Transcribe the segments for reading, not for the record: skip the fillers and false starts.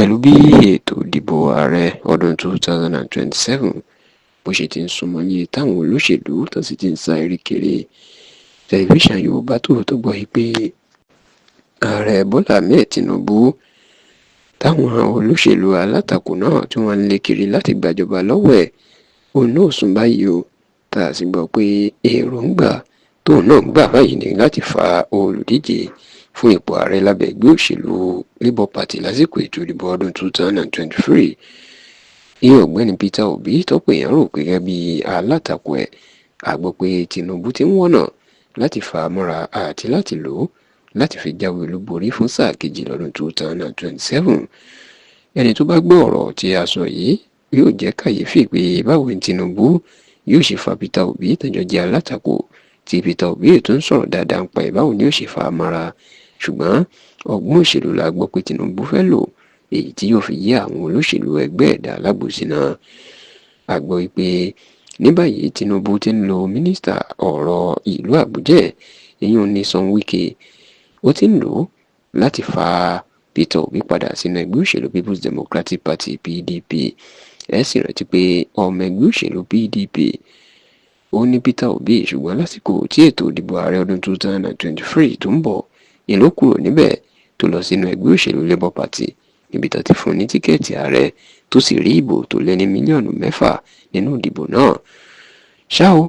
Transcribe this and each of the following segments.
Pẹ̀lú bí ètò ìdìbò ààrẹ ọdún 2027 bó ṣe ti ń súnmọ́lé, táwọn olóṣèlú tó sì ti ń sá eré kiri, tẹlifíṣàn Yorùbá Tòótọ́ gbọ́ pé ààrẹ Bọ́lá Ahmed Tinubu, táwọn olóṣèlú alátakò náà tí wọ́n ń lé kiri láti gbàjọba lọ́wọ́ ẹ̀, òun náà sùn báyìí o. Tá a sì gbọ́ pé èròǹgbà tóun náà gbà báyìí ní láti fa olùdíje fún ipò ààrẹ lábẹ́ ẹgbẹ́ òṣèlú Labour Party lásìkò ètò ìdìbò ọdún 2023, ìyẹn ọ̀gbẹ́ni Peter Obi, tọ́pọ̀ èèyàn rò pé gẹ́gẹ́ bí alátakò ẹ̀. A gbọ́ pé Tinubu ti ń wọ́nà láti fà á mọ́ra àti láti lò ó láti fi jáwé olúborí fún sáà kejì lọ́dún 2027. Ẹni tó bá gbọ́ ọ̀rọ̀ tí a sọ yìí yóò jẹ́ kàyéfì pé báwo ni Tinubu yóò ṣe fa Peter Obi tẹ́jọ́ jẹ́ alátakò, tí Peter Obi tó ń sọ̀rọ̀ dáadáa ń pa ẹ̀, báwo ni yóò ṣe fà á mọ́ra? Ṣùgbọ́n ọgbọ́n òṣèlú la gbọ́ pé Tinubu fẹ́ lò, èyí tí yóò fi yí àwọn olóṣèlú ẹgbẹ́ ẹ̀dá alábòsí náà. A gbọ́ pé ní báyìí, Tinubu ti ń lo mínísítà ọ̀rọ̀ ìlú Àbújá, ìyẹn Nyesom Wike. Ó ti ń lò ó láti fa Peter Obi padà sínú ẹgbẹ́ òṣèlú People's Democratic Party, PDP. Ẹ sì rántí pé ọmọ ẹgbẹ́ òṣèlú PDP ó ní Peter Obi, ṣùgbọ́n lásìkò tí ètò ìdìbò ààrẹ ọdún 2023 tó ń bọ̀, ìlú kúrò níbẹ̀ tó lọ sínú ẹgbẹ́ òṣèlú Labour Party, níbi tó ti fún ní tíkẹ́ẹ̀tì ààrẹ, tó sì rí ìbò tó lé ní mílíọ̀nù 6 nínú ìdìbò náà. Ṣá o,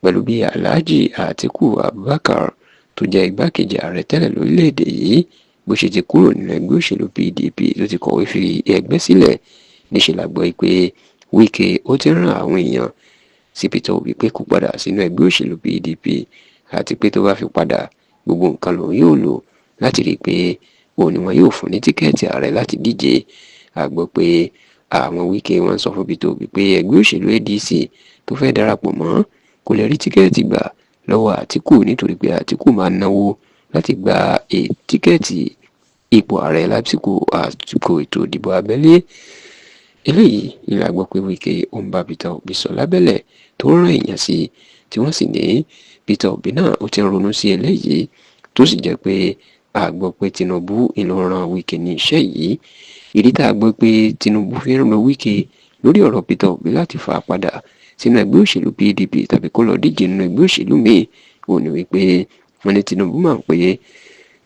pẹ̀lú bí Alhaji Atiku Abubakar, tó jẹ́ igbákejì ààrẹ tẹ́lẹ̀ lórílẹ̀‐èdè yìí, bó ṣe ti kúrò nínú ẹgbẹ́ òṣèlú PDP, tó ti kọ̀wé fi ẹgbẹ́ sílẹ̀, níṣẹ́ la gbọ́ pé Wike ó ti rán àwọn èèyàn sí Peter Obi pé kó padà sínú ẹgbẹ́ òṣèlú PDP, àti pé tó bá fi padà, gbogbo nǹkan lòun yóò lò láti rí i pé òun ni wọn yóò fún ní tíkẹ́ẹ̀tì ààrẹ láti díje. A gbọ́ pé àwọn Wike wọn sọ fún Peter Obi pé ẹgbẹ́ òṣèlú ADC tó fẹ́ darapọ̀ mọ́ kò lè rí tíkẹ́ẹ̀tì gbà lọ́wọ́ Àtíkù, nítorí pé Àtíkù máa náwó láti gba tíkẹ́ẹ̀tì ipò ààrẹ lásìkò àsìkò ètò ìdìbò abẹ́lé. Eléyìí ni a gbọ́ pé Wike ó ń bá Peter Obi sọ lábẹ́lẹ̀, tó ń rán èèyàn sí, tí wọ́n sì ní Peter Obi náà ó ti ń ronú sí eléyìí, tó sì jẹ́ pé a gbọ́ pé Tinubu ló rán Wike ní iṣẹ́ yìí. Ìdí tá a gbọ́ pé Tinubu fi ń lo Wike lórí ọ̀rọ̀ Peter Obi láti fà á padà sínú ẹgbẹ́ òṣèlú PDP tàbí kó lọ díje nínú ẹgbẹ́ òṣèlú míì, òun ni wípé wọ́n ní Tinubu máa ń pé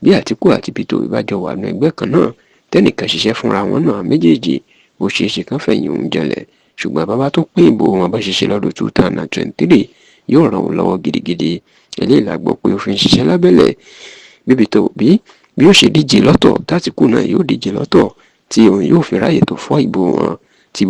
bí Àtíkù àti Peter Obi bá jọ wà nínú ẹgbẹ́ kan náà, tẹ́nìkan ṣiṣẹ́ fúnra wọn náà méjèèjì, ó ṣeé ṣe kán fẹ̀yìn òun janlẹ̀. Ṣùgbọ́n bàbá tó pín ìbò wọn bá ṣiṣẹ́ lọ́dún 2023, yóò ràn òun lọ́wọ́ gidigidi. Eléyìí la gbọ́ pé ó fi ń ṣiṣẹ́ lábẹ́lẹ̀ bí Peter Obi bí ó ṣe díje lọ́tọ̀, tÁtíkù náà yóò díje lọ́tọ̀, tí òun yóò fi ráyè tó fọ́ ìbò wọn tí.